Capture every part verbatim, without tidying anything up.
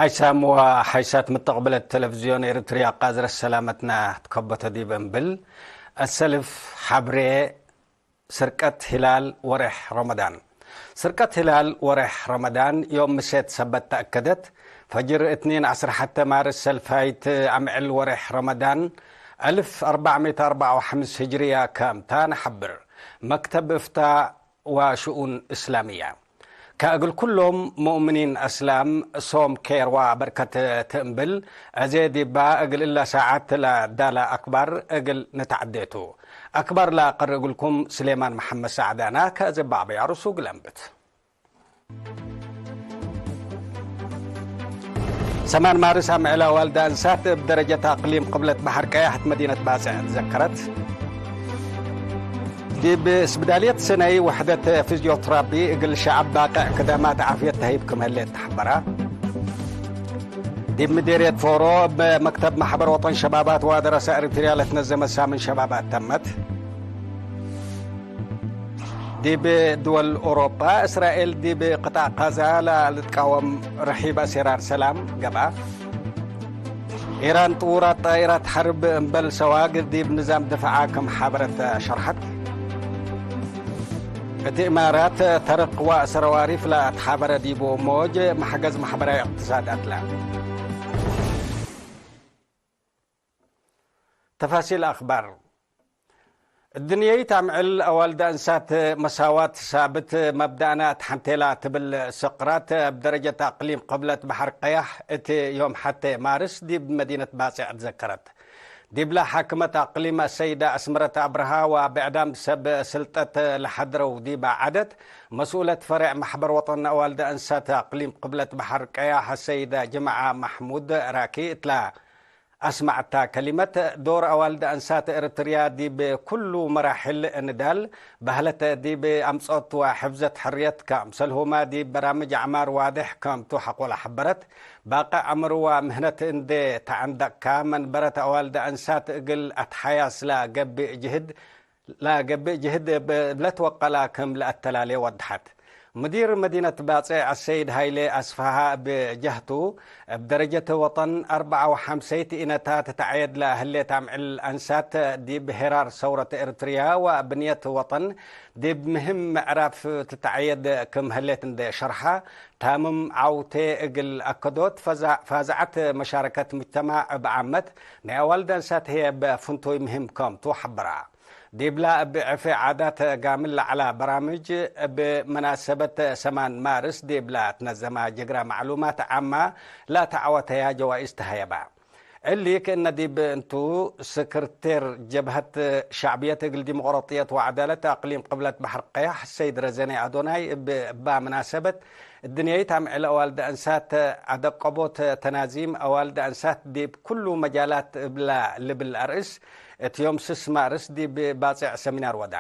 ሓይሳም ወሓይሳት ምተቅብለት ተለፍዝዮን ኤረትርያ ቃዝረት ሰላመትና ትከበቶ ዲብ እምብል፣ አሰልፍ ሐብሬ ስርቀት ሂላል ወሬሕ ረመዳን። ስርቀት ሂላል ወሬሕ ረመዳን ዮም ምሴት ሰበት ተአከደት። ፈጅር እትኒን ዐስር ሐተ ማርስ ሰልፋይት አምዕል ወሬሕ ረመዳን አልፍ አርበዕ ሚእት አርበዕ ወሐምስ ህጅርያ ከምታ ነሐብር። መክተብ እፍታ ወሽኡን እስላምያ። ከእግል ኩሎም ሙእምኒን አስላም ሶም ኬር ወበርከት ቲ እምብል፣ አዜ ዲባ እግል እለ ሳዐት ለዳለ አክባር እግል ንትዐዴ ቱ። አክባር ለአቀርእ እግልኩም ስሌማን መሐመድ ሳዕዳና፣ ከአዜ ባዕበይ አርሱ እግል አንብት። ሰማን ማርስ አምዕል አዋልድ አንሳት እብ ደረጀት አቅሊም ቅብለት በሐር ቀያሕ እት መዲነት ባጽዕ ትዘከረት። ዲብ ስብዳልየት ሰነይ ወሕደት ፊዝዮትራቢ እግል ሸዐብ ባቅዕ ክዳማት ዓፍየት ተህይብ ክም ህሌት ተሐበራ። ዲብ ምዴርየት ፎሮ እብ መክተብ መሕበር ወጠን ሸባባት ወደረሰ ኤሪትርያ ለትነዘመ ሳምን ሸባባት ተመት። ዲብ ድወል ኦሮፓ፣ እስራኤል ዲብ ቅጣዕ ቃዛ ለልትቃወም ርሒብ አሴራር ሰላም ገብአ። ኢራን ጥዉራት ጣኢራት ሐርብ እምበል ሰዋግ ዲብ ንዛም ድፋዓ ክም ሐበረት ሸርሐት። እት ኢማራት ተርቅ ወሰረዋሪፍ ለአትሓበረ ዲቡ ሞጅ መሕገዝ ማሕበራዊ እቅትሳድ አትላ። ተፋሲል አክባር። እድንየይት አምዕል አዋልድ አንሳት መሳዋት ሳብት መብዳእና እት ሐንቴላ ትብል ስቅራት እብ ደረጀት አቅሊም ቅብለት በሐር ቀያሕ እት ዮም ሐቴ ማርስ ዲብ መዲነት ባጽዕ ትዘከረት። ዲብላ ሓክመት አቅሊም አሰይደ አስመረት አብርሃ ወብዕዳም ሰብ ስልጠት ለሐድረው ዲባ ዐደት መስኡለት ፈሬዕ መሕበር ወጠን አዋልድ አንሳት አቅሊም ቅብለት በሐር ቀያሕ አሰይደ ጅምዓ ማሕሙድ ራኪ እትላ አስመዐታ ከሊመት፣ ዶር አዋልድ አንሳት ኤረትርያ ዲብ ኩሉ መራሕል ንዳል በህለት ዲብ አምጽኦት ወሕፍዘት ሕርየት፣ ከምሰልሁመ ዲብ በራምጅ አዕማር ዋድሕ ከምቱ ሐቆለ ሐበረት። ባቅዕ ዕምር ወምህነት እንዴ ተዐንደቅከ፣ መንበረት አዋልድ አንሳት እግል አትሓያስ ለገብእ ጅህድ፣ ለገብእ ጅህድ እብ ለትወቀላ ክም ለአተላሌ ወድሐት። ሙዲር መዲነት ባጽዕ አሰይድ ሃይሌ አስፍሃ እብ ጀህቱ፣ እብ ደረጀት ወጠን አርበዓ ወሐምሰይት ኢነታት ተዐየድ ለህሌት አምዕል አንሳት ዲብ ሄራር ሰውረት ኤረትርያ ወብንየት ወጠን ዲብ ምህም ምዕራፍ ትትዐየድ ክም ህሌት እንዴ ሸርሐ፣ ታምም ዐውቴ እግል አከዶት፣ ፈዛ-፣ ፋዝዐት መሻረከት ሙጅተማዕ እብ ዓመት ናይ አዋልድ አንሳት ህዬ እብ ፍንቱይ ምህም ከምቱ ሐበራ። ዲብላ እብ ዕፌ ዓዳት ጋምል ለዐላ በራምጅ፣ እብ መናሰበት ሰማን ማርስ ዲብላ ትነዘመ ጅግረ ማዕሉማት ዓማ ለተዐወተያ ጀዋኢዝ ተሀየባ። እሊ ክእነ ዲብ እንቱ፣ ስክርቴር ጀብሀት ሸዕብየት እግል ዲሞቅራጥየት ወዐዳለት አቅሊም ቅብለት በሐር ቀያሕ ሰይድ ረዘኔ አዶናይ እብ፣ እባ መናሰበት፣ እድንየይት አምዕል አዋልድ አንሳት አደቀቦት ተናዚም አዋልድ አንሳት ዲብ ኩሉ መጃላት እብላ ልብል አርእስ፣ እት ዮም ስስ ማርስ ዲብ ባጽዕ ሰሚናር ወዳ።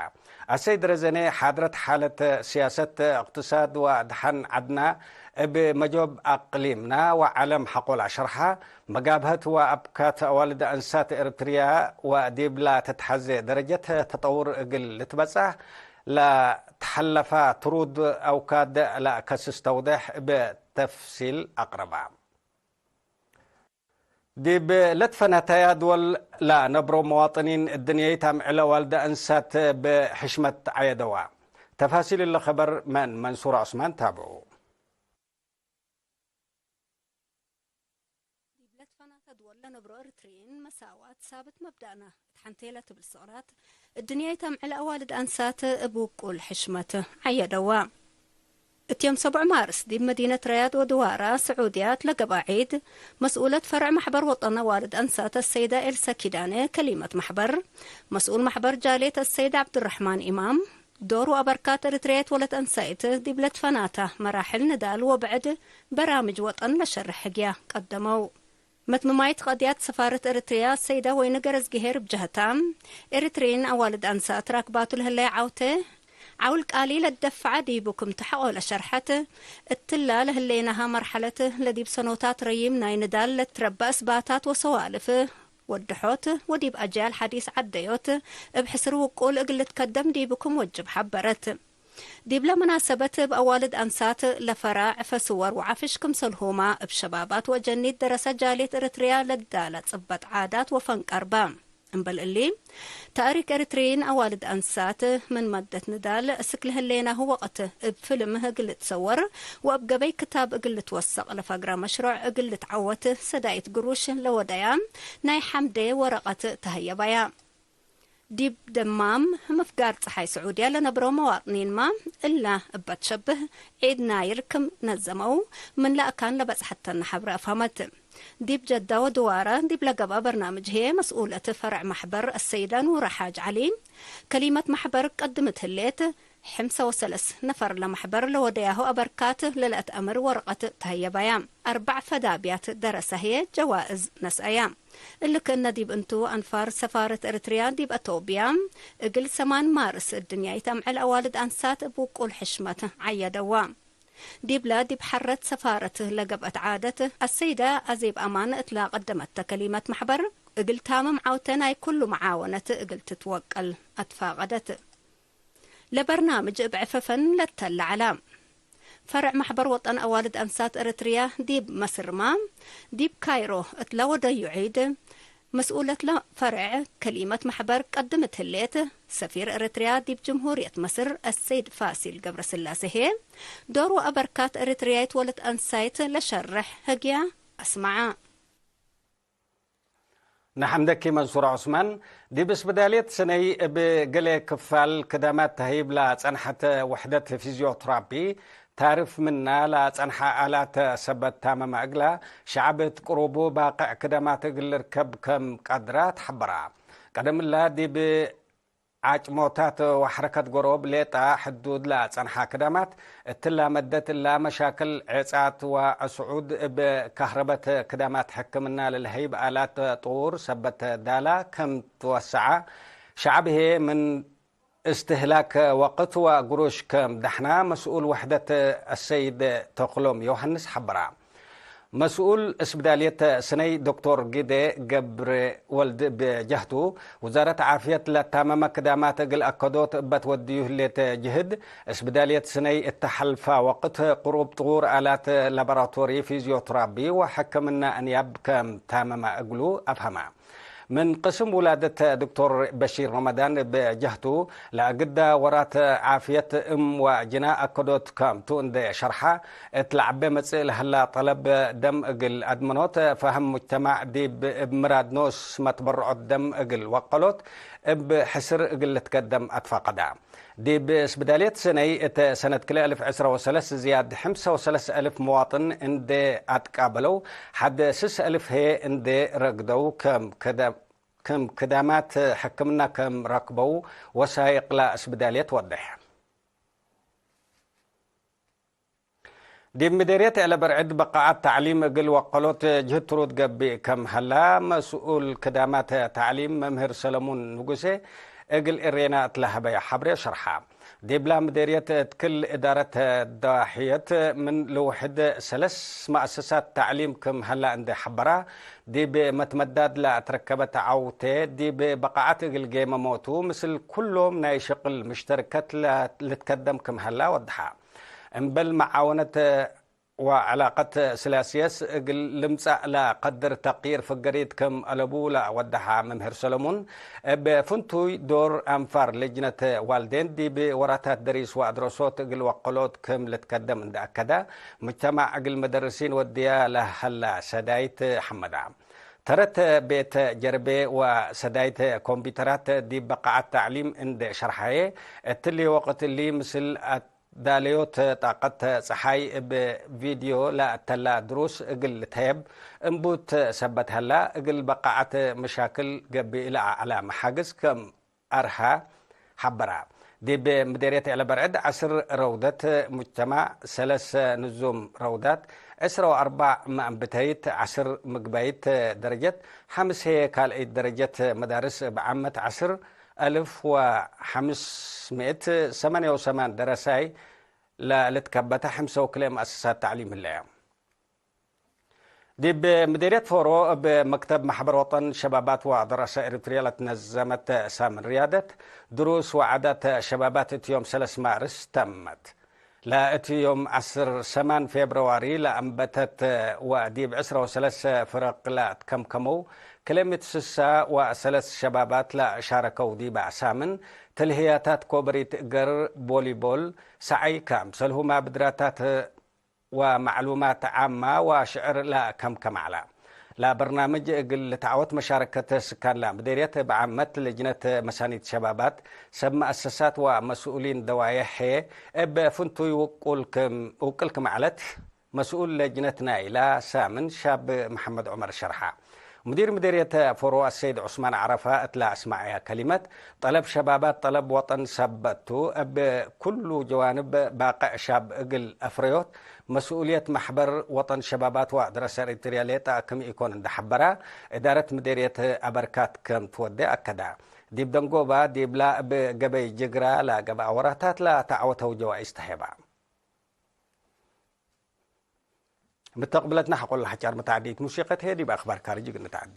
አሰይድ ረዘኔ ሓድረት ሓለት ሲያሰት፣ እቅትሳድ ወአድሓን ዐድና እብ መጆብ አቅሊምና ወዐለም ሐቆላ ሸርሓ፣ መጋብሀት ወአብካት አዋልድ አንሳት ኤረትርያ ወዲብላ ተትሐዜ ደረጀት ተጠውር እግል ልትበጻሕ ለተሐለፋ ትሩድ አውካድ ለአከስስ ተውዴሕ እብ ተፍሲል አቅረባ። ዲብ ለትፈናተያ ድወል ለነብሮ መዋጥኒን እድንየይት አምዕል አዋልድ አንሳት ብሕሽመት ዐየደዋ። ተፋሲል እለ ኸበር መን መንሱር ዑስማን ታብዑ። ዲብ ለትፈናተ ድወል ለነብሮ ኤሪትርዪን መሳዋት ሳብት መብዳእና እት ሐንቴ ለትብል ስቅራት እድንየይት አምዕል አዋልድ አንሳት እብ ውቁል ሕሽመት ዐየደዋ። እት ዮም ሰቡዕ ማርስ ዲብ መዲነት ረያድ ወድዋራ ስዑድያት ለገብአ ዒድ፣ መስኡለት ፈርዕ መሕበር ወጠን አዋልድ አንሳት አሰይደ ኤልሰ ኪዳነ ከሊመት መሕበር፣ መስኡል መሕበር ጃልየት አሰይድ ዐብዱረሕማን ኢማም፣ ዶር ወአበርካት ኤሪትርያይት ወለት አንሳይት ዲብ ለትፈናታ መራሕል ንዳል ወብዕድ በራምጅ ወጠን ለሸርሕ ህግያ ቀደመው። መትምማይት ቀድያት ሰፋረት ኤሪትርያ ሰይዳ ወይኒ ገረዝግሄር እብ ጀህታ፣ ኤሪትርዪን አዋልድ አንሳት ራክባቱ ለህለየ ዐውቴ፣ ዐውል ቃሊ ለትደፈዐ ዲቡ ክም ተሐቆ ለሸርሐት፣ እትላ ለህሌናሃ መርሐለት ለዲብ ሰኖታት ረዪም ናይ ንዳል ለትረበ እስባታት ወሰዋልፍ ወድሖት ወዲብ አጅያል ሐዲስ ዐደዮት እብ ሕስር ውቁል እግል ልትከደም ዲቡ ክም ወጅብ ሐበረት። ዲብለ መናሰበት እብ አዋልድ አንሳት ለፈራ ዕፈ ስወር ወዓፍሽ ክምሰልሁመ እብ ሸባባት ወአጀኒት ደረሰ ጃልየት ኤረትርያ ለዳለ ጽበጥ ዓዳት ወፈን ቀርበ። እምበል እሊ፣ ተእሪክ ኤረትርይን አዋልድ አንሳት ምን መደት ንዳል እስክ ለህሌናሁ ወቅት እብ ፍልም እግል ልትሰወር ወእብ ገበይ ክታብ እግል ልትወሰቅ ለፈግረ መሽሮዕ እግል ልትዐወት ሰዳይት ግሩሽ ለወደያ ናይ ሐምዴ ወረቀት ተሀየባያ። ዲብ ደማም ምፍጋር ጸሓይ ስዑድያ ለነብረው መዋጥኒንመ፣ እላ እበ ትሸብህ ዒድ ናይር ክም ነዘመው፣ ምን ለአካን ለበጽሐተነ ሐብረ አፍሀመት። ዲብ ጀዳ ወድዋረ ዲብ ለገብአ በርናምጅ ህዬ፣ መስኡለት ፈርዕ መሕበር አሰይዳ ኑረ ሓጅ ዐሊ፣ ከሊመት መሕበር ቀድምት ህሌት፣ ሕምሰ ወሰለስ ነፈር ለመሕበር ለወደያሁ አበርካት ለለአትአምር ወረቀት ተሀየባያ። አርበዕ ፈዳብያት ደረሰ ህዬ ጀዋእዝ ነስአያ። እሊ ክእነ ዲብ እንቱ አንፋር ሰፋረት ኤረትርያ ዲብ አቶብያ፣ እግል ሰማን ማርስ እድንያይት አምዕል አዋልድ አንሳት እብ ውቁል ሕሽመት ዐየደዋ። ዲብለ ዲብ ሐረት ሰፋረት ለገብአት ዓደት አሰይደ አዜብ አማን እትላ ቀደመተ ከሊመት መሕበር፣ እግል ታምም ዐውተ ናይ ኩሉ መዓወነት እግል ትትወቀል አትፋቀደት። ለበርናምጅ እብ ዕፈፈን ለተለ ዐለ። ፈርዕ መሕበር ወጠን አዋልድ አንሳት ኤረትርያ ዲብ መስርመ፣ ዲብ ካይሮ እትለ ወደዩ ዒድ፣ መስኡለትለ ፈርዕ ከሊመት መሕበር ቀድምት ህሌት፣ ሰፊር ኤረትርያ ዲብ ጅምሁርየት መስር አሰይድ ፋሲል ገብረስላሴ ህዬ፣ ዶር ወአበርካት ኤረትርያይት ወለት አንሳይት ለሸርሕ ህግያ አስመዐ። ነሐምደኪ መንሱር ዑስማን። ዲብ እስብዳልየት ስነይ እብ ገሌ ክፋል ክዳማት ተህይብ ለጸንሐት ውሕደት ፊዝዮትራፒ፣ ታርፍ ምና ለጸንሐ አላት ሰበት ታመመ እግላ፣ ሸዐብ እት ቅሩቡ ባቅዕ ክዳማት እግል ልርከብ ከም ቀድረ ተሐበራ። ቀደምላ ዲብ ዓጭሞታት ወሐረከት ገሮብ ሌጣ ሕዱድ ለአጸንሐ ክዳማት፣ እትላ መደት እላ መሻክል ዔጻት ወአስዑድ እብ ካህረበት ክዳማት ሕክምና ለልሀይብ አላት ጥዉር ሰበት ዳላ ከም ትወሰዐ፣ ሸዐብ ህዬ ምን እስትህላክ ወቅት ወግሩሽ ከም ደሕና መስኡል ውሕደት አሰይድ ተክሎም ዮሐንስ ሐበራ። መስኡል እስብዳልየት ስነይ ዶክቶር ግዴ ገብረ ወልድ እብ ጀህቱ፣ ውዛረት ዓፍየት ለታመመ ክዳማት እግል አከዶት እበ ትወድዩ ህሌት ጅህድ፣ እስብዳልየት ስነይ እተ ሐልፋ ወቅት ቅሩብ ጥዉር አላት ላቦራቶሪ፣ ፊዝዮትራቢ ወሕክምና እንያብ ከም ታመመ እግሉ አፍሀመ። ምን ቅስም ውላደት ዶክቶር በሺር ረመዳን እብ ጀህቱ፣ ለአግዳ ወራት ዓፍየት እም ወጅና አከዶት ከም ቱ እንዴ ሸርሐ፣ እት ለዐቤ መጽእ ለሀላ ጠለብ ደም እግል አድመኖት፣ ፈሀም ሙጅተማዕ ዲብ እብ ምራድ ኖስ መትበርዖት ደም እግል ወቀሎት እብ ሕስር እግል ልትከደም አትፋቀዳ። ዲብ እስብዳልየት ስነይ እተ ሰነት ክልኤ አልፍ ዕስራ ወሰለስ ዝያድ ሕምሰ ወሰለስ አልፍ መዋጥን እንዴ አትቃበለው፣ ሐድ ስስ አልፍ ህዬ እንዴ ረግደው፣ ከም ክደ-፣ ክም ክዳማት ሕክምና ከም ረክበው ወሳይቅ ለእስብዳልየት ወዴሕ። ዲብ ምዴርየት ኤለበርዕድ በቃዐት ተዕሊም እግል ወቀሎት ጅህድ ትሩድ ገብእ ከም ሀላ፣ መስኡል ክዳማት ተዕሊም መምህር ሰለሙን ንጉሴ እግል ኤሬና እት ለሀበየ ሐብሬ ሸርሐ። ዲብላ ምዴርየት እት ክል እዳረት ዳሕየት ምን ልውሕድ ሰለስ መአሰሳት ተዕሊም ክም ሀላ እንዴ ሐበራ፣ ዲብ መትመዳድ ለአትረከበት ዐውቴ፣ ዲብ በቃዐት እግል ጌመ ሞቱ፣ ምስል ኩሎም ናይ ሽቅል ምሽተርከት ለ-፣ ልትከደም ክም ሀላ ወደሐ። እምበል መዓወነት ወዐላቀት ስላስየስ እግል ልምጸእ ለቀድር ተቅይር ፍገሪት ክም አለቡ ለወደሐ መምህር ሰለሙን፣ እብ ፍንቱይ ዶር አንፋር ልጅነት ዋልዴን ዲብ ወራታት ደሪስ ወአድረሶት እግል ወቀሎት ክም ልትከደም እንደ አከደ፣ ሙጅተማዕ እግል መደርሲን ወድያ ለሀላ ሰዳይት ሐመዳ። ተረት ቤት ጀርቤ ወሰዳይት ኮምፒተራት ዲብ በቃዐት ተዕሊም እንደ ሸርሐየ፣ እትሊ ወቅት እሊ ምስል ዳለዮት ጣቀት ጸሓይ እብ ቪድዮ ለአተላ ድሩስ እግል ልትሀየብ እምቡት ሰበት ሀላ፣ እግል በቃዐት መሻክል ገብእ ለአዐላ መሓግዝ ከም አርሀ ሐበራ። ዲብ ምዴርየት ኤለበርዕድ ዐስር ረውደት ሙጅተማዕ፣ ሰለሰ ንዙም ረውዳት፣ ዕስራ ወአርበዕ መአንብተይት፣ ዐስር ምግባይት ደረጀት፣ ሐምስ ህዬ ካልአይት ደረጀት መዳርስ እብ ዓመት ዐስር አልፍ ወሐምስ ምእት ሰማንያ ወሰማን ደረሳይ ለልትከበተ ሕምሰ ወክልኤ መአሰሳት ተዕሊም ህለየ። ዲብ ምዴርየት ፎሮ እብ መክተብ መሕበር ወጠን ሸባባት ወደረሰ ኤሪትርያ ለትነዘመት ሳምን ርያደት፣ ድሩስ ወዓዳት ሸባባት እት ዮም ሰለስ ማርስ ተመት። ለእት ዮም ዐስር ሰማን ፌብርዋሪ ለአንበተት ወዲብ ዕስራ ወሰለስ ፍረቅ ለአትከምከመው ክለ ምእት ስሳ ወሰለስ ሸባባት ለሻረከው ዲበ ሳምን፣ ትልህያታት ኮበሪት እገር፣ ቮሊቦል፣ ሰዓይ፣ ከምሰልሁመ ብድራታት ወመዕሉማት ዓማ ወሽዕር ለከምከም ዐለ። ለበርናምጅ እግል ልትዓወት መሻረከት ስካን ለምዴርየት እብ ዓመት ልጅነት መሳኒት ሸባባት፣ ሰብ መአሰሳት ወመስኡሊን ደዋየሕ እብ ፍንቱይ ውቁል ክም፣ ውቅል ክም ዐለት፣ መስኡል ለጅነት ናይላ ሳምን ሻብ መሐመድ ዑመር ሸርሐ። ሙዲር ምዴርየት ፎሮ አሰይድ ዑስማን ዐረፋ እት ለአስመዐየ ከሊመት፣ ጠለብ ሸባባት ጠለብ ወጠን ሰበት ቱ፣ እብ ኩሉ ጀዋንብ ባቅዕ ሻብ እግል አፍረዮት መስኡልየት መሕበር ወጠን ሸባባት ወአድረሰ ኤሪትርያ ሌጠ ክም ኢኮን እንዴ ሐበረ፣ እዳረት ምዴርየት አበርካት ክም ትወዴ አከደ። ዲብ ደንጎባ ዲብላ እብ ገበይ ጅግራ ለገብአ ወራታት ለተዐወተው ጀዋኢስ ተሄበ። ምተቅብለትና ሐቆለ ሐጫር መተዓዲት ሙሲቀት ህዬ ዲብ አክባር ካርጅ እግል ንተዓዴ።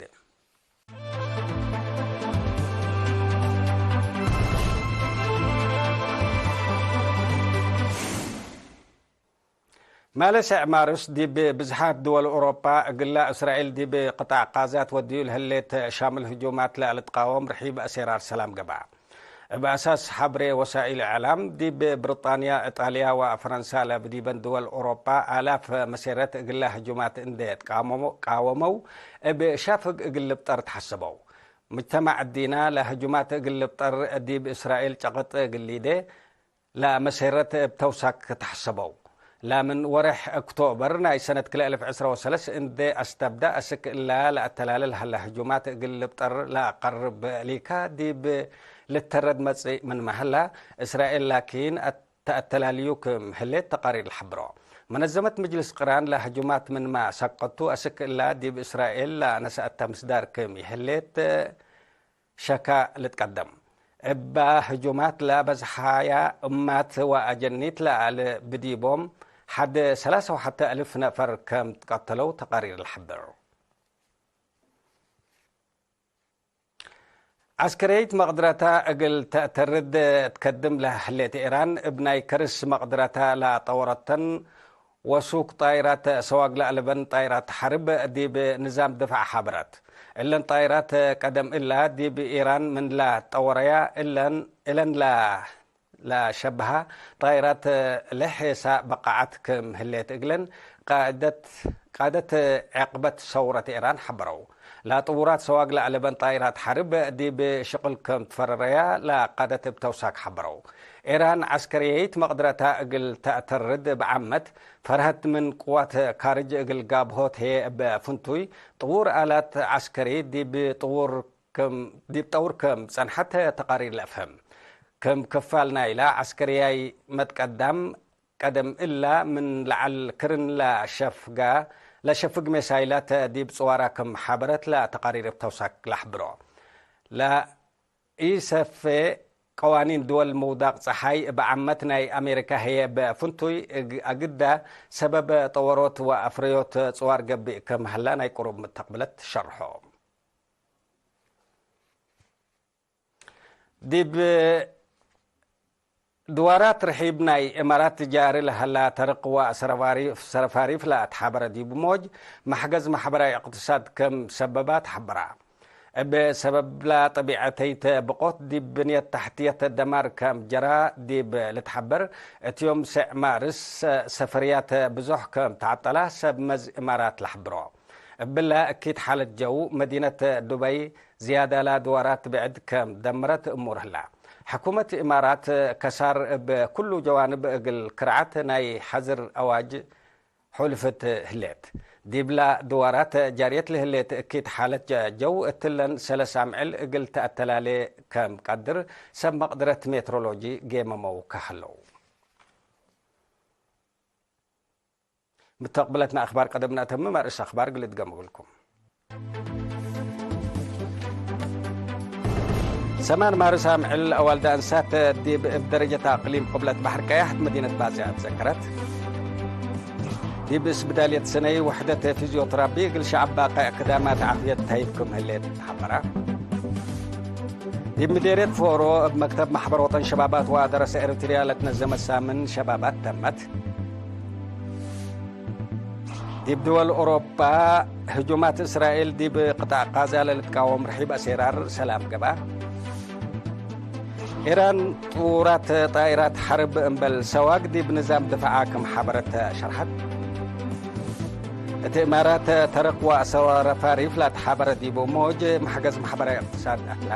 ማለ ሰዕ ማርስ ዲብ ብዝሓት ድወል ኦሮፓ፣ እግላ እስራኤል ዲብ ቅጣዕ ቃዛት ወድዩ ለህሌት ሻምል ህጁማት ለልትቃወም ርሒብ አሴራር ሰላም ገብአ። እብ አሳስ ሐብሬ ወሳኢል እዕላም፣ ዲብ ብሪጣንያ፣ እጣልያ ወፈረንሳ ለብዲበን ድወል ኦሮፓ፣ አላፍ መሴረት እግላ ህጁማት እንዴ ትቃመሞ-፣ ቃወመው፣ እብ ሻፍግ እግል ልብጠር ተሐሰበው። ሙጅተማዕ እዲና ለህጁማት እግል ልብጠር ዲብ እስራኤል ጨቅጥ እግል ሊዴ፣ ለመሴረት እብ ተውሳክ ተሐሰበው። ለምን ወሬሕ ኦክቶበር ናይ ሰነት ክልኤ አልፍ ዕስራ ወሰለስ እንዴ አስተብደ፣ አስክ እላ ለአተላልል ሀለ ህጁማት እግል ልብጠር ለአቀርብ ሊካ ዲብ ልተረድ መጽእ ምንመ ሀላ፣ እስራኤል ላኪን ተአተላልዩ ክም ህሌት ተቃሪር ለሐብሮ። መነዘመት ምጅልስ ቅራን ለህጁማት ምንመ ሰቀቱ፣ አስክ እላ ዲብ እስራኤል ለነሰአተ ምስዳር ክም ይህሌት ሸካ ልትቀደም። እባ ህጁማት ለበዝሓያ እማት ወአጀኒት ለአለ ብዲቦም ሐድ ሰላሳ ወሐተ አልፍ ነፈር ከም ትቀተለው ተቃሪር ለሐብር። ዐስከርየይት መቅድረታ እግል ተአተርድ ትከድም ለህሌት ኢራን፣ እብ ናይ ከርስ መቅድረታ ለጠወረተን ወሱክ ጣይራት ሰዋግ ለአለበን ጣይራት ሐርብ ዲብ ንዛም ድፋዕ ሐብረት። እለን ጣይራት ቀደም እላ ዲብ ኢራን ምን ለጠወረያ እለን፣ እለን ለ-፣ ለሸብሃ ጣይራት ለሔሳ በቃዓት ክም ህሌት እግለን ቃደት፣ ቃደት ዕቅበት ሰውረት ኢራን ሐበረው። ለጥዉራት ሰዋግ ለአለበን ጣይራት ሐርብ ዲብ ሽቅል ክም ትፈረረያ ለቃደት እብ ተውሳክ ሐበረው። ኤራን ዐስከርየይት መቅድረታ እግል ተአተርድ እብ ዓመት ፈርሀት ምን ቅዋት ካርጅ እግል ጋብሆት ህዬ እብ ፍንቱይ ጥዉር አላት ዐስከሪ ዲብ ጥዉር ክም፣ ዲብ ጠውር ክም ጸንሐት ተቃሪር ለአፍህም። ክም ክፋል ናይላ ዐስከርያይ መትቀዳም ቀደም እላ ምን ለዐል ክርን ለሸፍጋ፣ ለሸፍግ ሜሳይላት ዲብ ጽዋራ ክም ሐበረት ለተቃሪር እብ ተውሳክ ለአሕብሮ። ለኢሰፌ ቀዋኒን ድወል ምውዳቅ ጸሓይ እብ ዓመት ናይ አሜሪካ ህዬ እብ ፍንቱይ እግ-፣ አግዳ ሰበብ ጠወሮት ወአፍረዮት ጽዋር ገብእ ክም ሀላ ናይ ቅሩብ ምተቅብለት ሸርሖ። ዲብ ድዋራት ርሒብ ናይ እማራት ጃሪ ለሀላ ተርቅ ወአሰረፋሪፍ፣ ሰረፋሪፍ ለአትሓበረ ዲቡ ሞጅ፣ መሕገዝ ማሕበራዊ እቅትሳድ ከም ሰበባ ተሐበራ። እብ ሰበብላ ጠቢዐተይት ብቆት ዲብ ብንየት ተሕትየት ደማር ከም ጀራ ዲብ ልትሐበር፣ እት ዮም ሴዕ ማርስ ሰፈርያት ብዞሕ ከም ተዐጠላ ሰብ መዝ እማራት ለሐብሮ። እብለ እኪት ሓለት ጀው፣ መዲነት ዱበይ ዝያዳላ ድዋራት ብዕድ ከም ደመረት እሙር ህላ። ሕኩመት እማራት ከሳር እብ ኩሉ ጀዋንብ እግል ክርዓት ናይ ሐዝር አዋጅ ሑልፍት ህሌት። ዲብላ ድዋራት ጃርየት ለህሌት እኪት ሓለት ጀው እትለን ሰለስ አምዕል እግል ተአተላሌ ከም ቀድር ሰብ መቅድረት ሜትሮሎጂ ጌመመው ከሀለው። ምተቅብለትና አክባር ቀደም ነአተምም፣ አርእስ አክባር እግል እድገም እግልኩም። ሰማን ማርስ አምዕል አዋልድ አንሳት ዲብ እብ ደረጀት አቅሊም ቅብለት በሐር ቀያሕት መዲነት ባጽዕ አትዘከረት። ዲብ እስብዳልየት ሰነይ ውሕደት ፊዝዮትራፒ እግል ሸዐብ ባቅዕ ክዳማት ዓፍየት ተህይብ ክም ህሌት ተሐበረ። ዲብ ምዴርየት ፎሮ እብ መክተብ መሕበር ወጠን ሸባባት ወአደረሰ ኤረትርያ ለትነዘመት ሳምን ሸባባት ተመት። ዲብ ድወል ኦሮፓ ህጁማት እስራኤል ዲብ ቅጣዕ ቃዛ ለልትቃወም ርሒብ አሴራር ሰላም ገብአ። ኢራን ጥዉራት ጣኢራት ሐርብ እምበል ሰዋግ ዲብ ንዛም ድፈዓ ክም ሐበረት ሸርሐት። እት እማራት ተረክ ወአሰዋረ ፋሪፍ ላተሓበረ ዲቡ ሞጅ መሕገዝ ማሕበራዊ እቅትሳድ አትላ።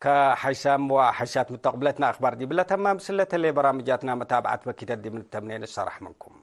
ከሐይሳም ወሐይሳት ምተቅብለትና አክባር ዲብለ ተማም ስለተሌ በራምጃትና መታብዓት በኪተት ዲብ ንተምኔ ንሰራሕ ምንኩም።